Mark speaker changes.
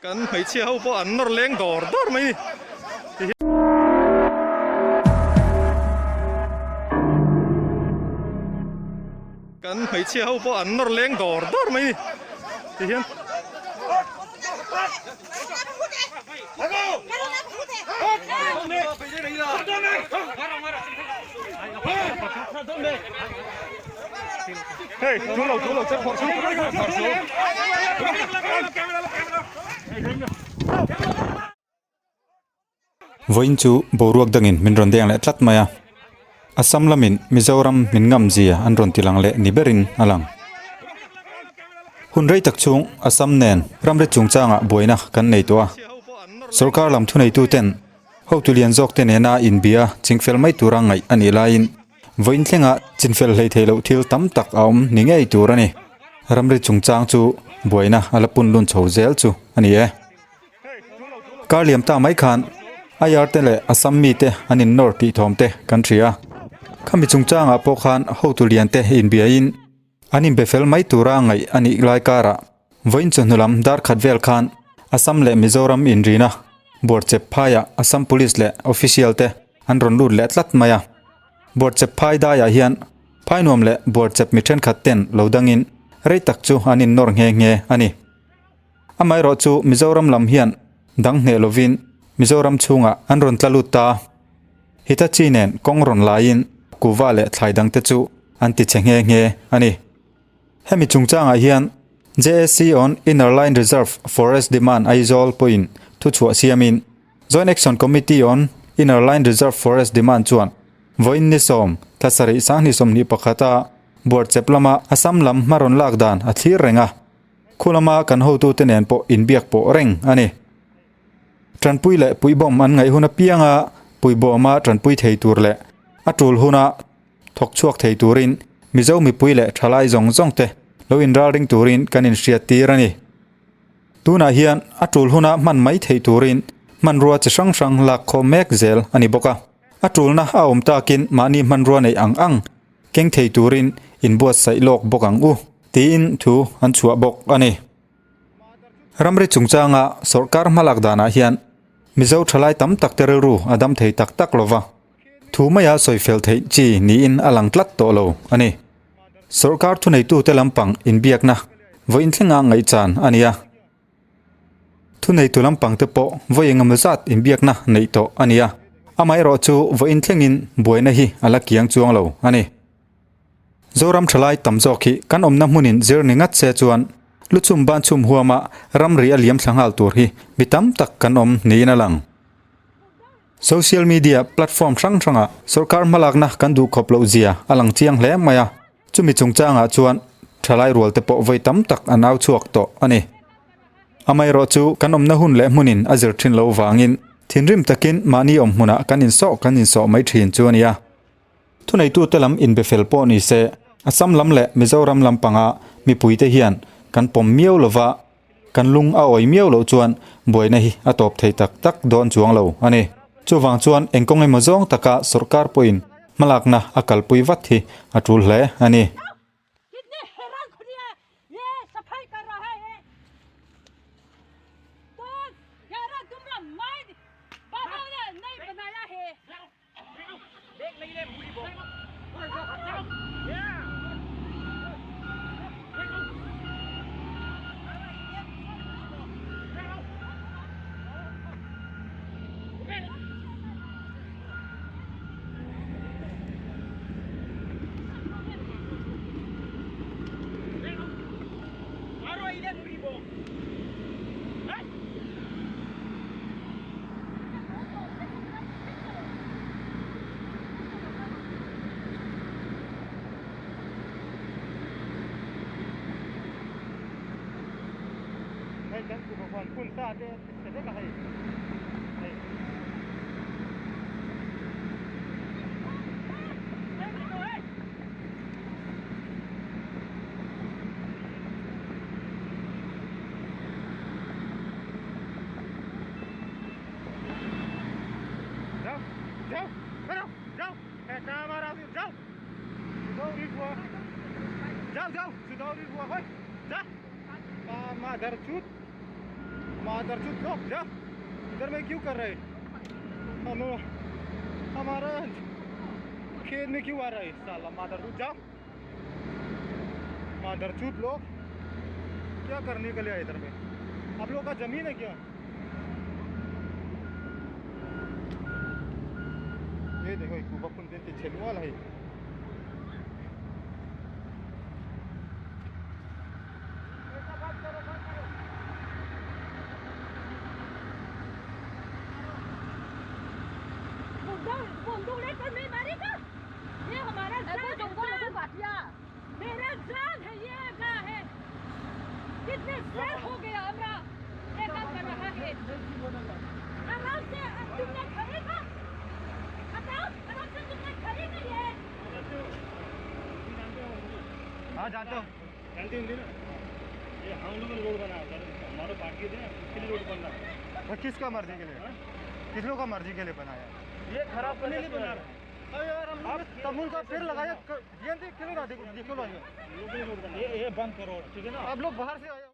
Speaker 1: Kan hmeichhia ho pawh an nawr leng dawr dawr mai ni. Kan hmeichhia ho pawh an nawr leng dawr dawr mai ni ti hian. Hei chu lo chu lo che phawrh chu phawrh chu.
Speaker 2: Vawiin chu boruak dangin min rawn deng leh tlat mai a, Assam lamin Mizoram min ngam zia an rawn ti lang leh ni berin a lang. Hun rei tak chhung Assam nen ramri chungchangah buaina kan nei tawh a, sorkar lam thuneituten hotu lian zawkte nena inbia chingfel mai tura ngaih a nih laiin vawiin thlenga chinfel hleithei loh thil tam tak a awm ni ngei tur a ni. Ramri chungchang chu buaina a la pun lun chho zel chu a ni e. Kar liam ta mai khan IR te leh Assam mite an innawr tih thawm te kan hria a, khami chungchangah pawh khan hotu lian te inbiain an inbe fel mai tura ngaih a nih lai karah vawiin chawhnu lam dar khat vel khan Assam leh Mizoram inrina Buarchep phaiah Assam Police leh official te an rawn lut leh tlat mai a. Buarchep phai daiah hian phainuam leh Buarchep mi thenkhat ten lo dangin rei tak chu an innawr nghe nghe a ni. Amaherawh chu Mizoram lam hian dang hneh lovin Mizoram chhungah an rawn tla lut ta. Hitachi nen kawng rawn laiin kuva leh thlai dangte chu an ti che nghe nghe a ni. Hemi chungchangah hian JAC on Inner Line Reserve Forest Demand Aizawl pawhin thuchhuah siamin Joint Action Committee on Inner Line Reserve Forest Demand chuan vawiin ni sawm thla sarih sanghnih sawmhnih pakhata Buarchep lama Assam lam hma rawn lak dan a thlir reng a. Khu lama kan hotute nen pawh inbiak pawh reng a ni. Tanpui leh puihbawm an ngaih hun apianga puihbawma tanpui thei tur leh a tul huna thawk chhuak thei turin Mizo mipui leh thalai zawng zawng te lo inralring turin kan inhriat tir a ni. Tunah hian a tul huna hman mai theih turin hmanrua chi hrang hrang lak khawm mek zel a ni bawk a. A tulna a awm takin mahni hmanrua neih ang ang Keng thei turin inbuatsaih lawk bawk ang u, tiin thu an chhuah bawk a ni. Ramri chungchanga sawrkar hmalak danah hian Mizo thalai tam tak te rilru a dam thei tak tak lova, thu maia sawi fel theih chi niin a lang tlat tawh lo a ni. Sawrkar thuneitute lampang inbiakna vawiin thlenga ngaihchan a ni a. Thuneitu lampang te pawh vawi engemaw zat inbiakna neih tawh a ni a, amaherawh chu vawiin thlengin buaina hi a la kiang chuang lo a ni. Zoram thalai tam zawk hi kan awmna hmunin zir ni ngat se chuan luchhum banchhum huama ramri a liam thla nghal tur hi mi tam tak kan awm niin a lang. Social media platform hrang hrangah sawrkar hmalakna kan duh khawp loh zia a lang chiang hle mai a. Chumi chungchangah chuan thalai rual te pawh vawi tam tak an au chhuak tawh a ni. Amaherawh chu kan awmna hun leh hmunin a zir thin loh vangin thinrim takin mahni awm hmunah kan insawh kan insawh mai thin chu a ni a. Thuneitute lam inbe fel pawh ni se, Assam lam leh Mizoram lampanga mipuite hian kan pawm miau lova, kan lung a awi miau loh chuan buaina hi a tawp thei tak tak dawn chuang lo a ni. Chuvang chuan eng kawng emaw zawng taka sawrkar pawhin hmalakna a kalpui vat hi a tul hle a ni.
Speaker 1: Hei kan kuhva huan phun sa te chhe vek a hei hei. मादरचोद लोग जा इधर में क्यों कर रहे हम हमारा खेत में क्यों आ रहा है साला मादरचोद जा मादरचोद लोग क्या करने के लिए आए इधर में आप लोग का जमीन है क्या ये देखो एक कुबा देते छेलवाल है
Speaker 3: बंदूक लेकर नहीं मारेगा ये हमारा जान मेरा जान है ये का है कितने सर हो गया हमरा ये काम कर रहा है आराम से तुमने खरीदा बताओ आराम से तुमने खरीदा ये
Speaker 1: हाँ जानता हूँ
Speaker 4: जानते होंगे ना ये हम लोगों ने रोड बनाया हमारे बाकी थे उसके लिए रोड बन रहा
Speaker 1: है किसका मर्जी के लिए किस लोग का मर्जी के लिए बनाया
Speaker 4: ये खराब करने लिए बना रहा है।
Speaker 1: अरे यार हम लोग तमुल का पेड़ लगाया ये देखो देखो
Speaker 4: ये बंद करो ठीक है ना
Speaker 1: आप लोग बाहर से आए।